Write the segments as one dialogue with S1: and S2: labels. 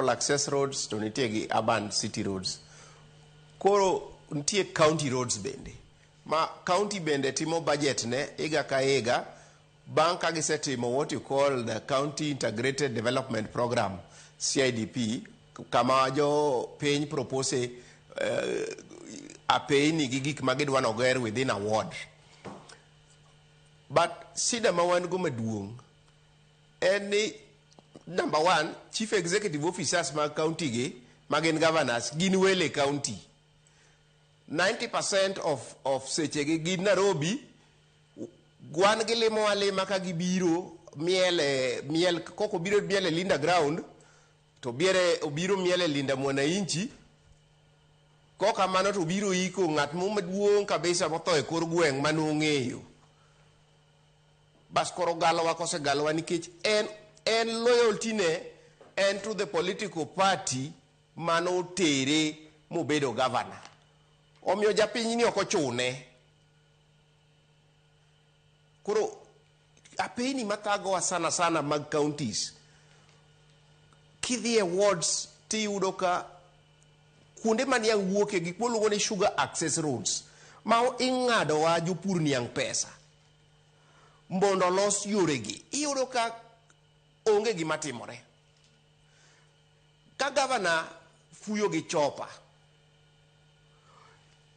S1: Access roads to nitie gi urban city roads. Koro nitie county roads bende. Ma county bende timo budget ne higa ka higa bang' ka gisetimo what you call the County Integrated Development Program, CIDP, kama jo piny propose apeyni gi gik ma gidwa noger within a ward. But shida ma wan go maduong' en ni, number one, chief executive officers mag county gi ma gin governors gin wele county. 90% of sechegi gin Nairobi. Wan gilimo alima ka gibiro miel e miel kok obiro miel e Linda Ground to biere obiro miel e Linda Mwananchi. Kok kamano to obiro iko ng'at mo maduong' kabisa motho e kor gweng' manong'eyo. Bas koro galowa kosegalowa nikech en loyalty ne en to the political party manotere mobedo governor. Omiyo japiny ni ok ochune. Koro apeyni mathagowa sana sana mag counties, kidhi e wards tiyudo ka kuonde ma niang' wuoke, gik moluongo ni sugar access roads ma ing'adowa jopur niang' pesa mondo olos yoregi, iyudo ka onge gima timore. Ka gavana fuyo gi chopa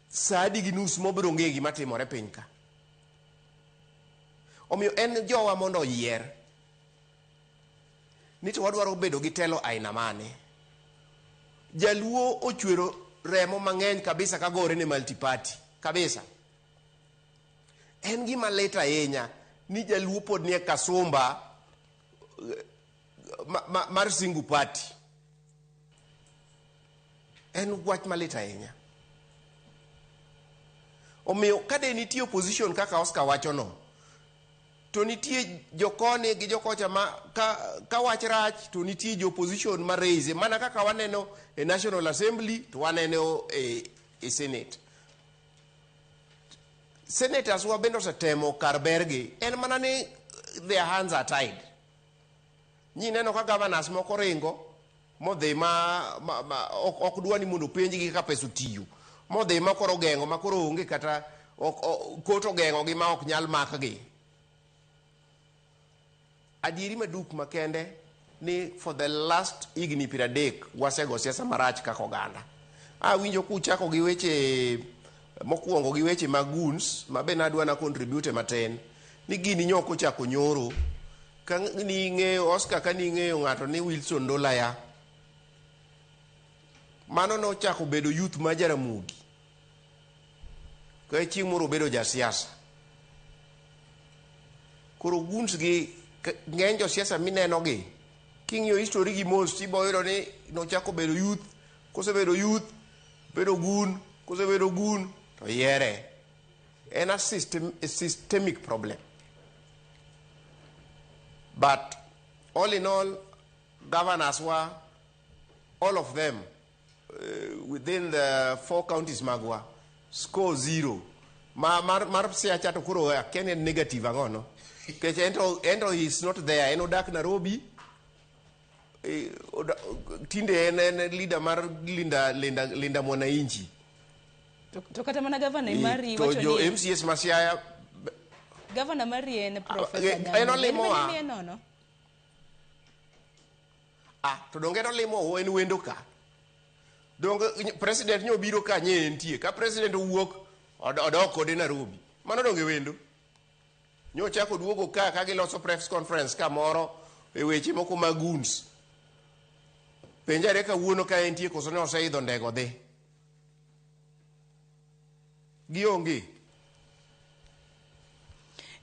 S1: sa adi gi nus mobiro ng'e gima timore piny ka. Omiyo en jowa mondo oyier ni to wadwaro bedo gi telo aina mane. Jaluo ochwero remo mang'eny kabisa kagore ne multi-party kabisa. En gima lit ahinya ni jaluo pod nie kasumba mar single party. En wach malit ahinya. Omiyo ka de nitie opposition kaka Oscar wachono, to nitie jokoni gi jokocha ma ka wach rach to nitie jo opposition ma raise mana kaka waneno e National Assembly to waneno e Senate. Senators wa bende osetemo kar bergi, en mana ni their hands are tied. Nyineno ka governors moko ringo modhi ma ok dwa ni mondo openjgi kaka pesa otiyo, modhi ma koro ogeng'o ma koro onge kata ok, court ogeng'ogi ma ok nyal makgi. Adieri maduk makende ni for the last higni 30 wasego siasa marach kaka oganda. Awinjo kuchako gi weche mokwongo gi weche mag goons ma be nadwa na contribute matin ni gini nyok ochako nyoro ka ning'eyo Oscar, ka ning'eyo ng'ato ni Wilson Ndulaya mano nochako bedo youth ma Jaramogi ka chieng' moro obedo jasiasa. Koro goons gi ng'eny josiasa mineno gi king'iyo history gi mos tibo yudo ni nochako bedo youth, kosebedo youth bedo goon, kosebedo goon to yiere. En a systemic problem, but all in all, governors wa, all of them, within the four counties magwa score zero. Ma mar Siaya cha to koro akia ni en negative ang'o no, nikech ento he is not there, en odak Nairobi. Tinde en leader mar Linda Mwananchi.
S2: To kata mana gavana mari
S1: to
S2: wacho
S1: jo
S2: ni
S1: MCAs ma Siaya.
S2: Gavana mari en Professor
S1: en
S2: Daniel.
S1: olimowa.
S2: En bende nono.
S1: Ah, to donge en olimo, en wendo ka. Donge president nyo obiro ka nye entie ka president owuok odok kode Nairobi, mano donge wendo nyochako duogo ka giloso press conference kamoro e weche moko mag goons. Penjare kawuono ka entie koso ne oseidho ndege odhi gionge.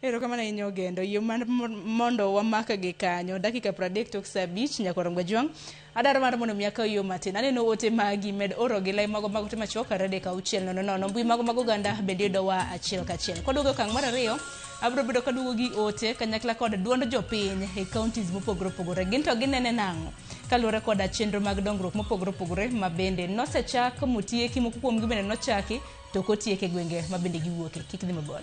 S2: Erokamano ahinya Ogendo. Yie mar mondo wamak gi kanyo. Dakika 30 tok sa 5 nyaka Gwajwang'. Adwaro mar mondo mi akaw yo matin. Aneno ote magi, med oro gi lai mago mag ote machuok 23600. Mbui mago mag oganda bende yudowa achiel kachiel. Kwaduogo e okang' mar ariyo, abiro bedo kaduogo gi ote kanyakla kod duond jopiny e counties mopogore opogore. Gin to ginene nang'o? Kaluwore koda chenro mag dongruok mopogore opogore ma bende nosechak motieki, moko kuomgi bende nochaki to ok otiek e gwenge ma bende giwuoke. Kik dhi mabor.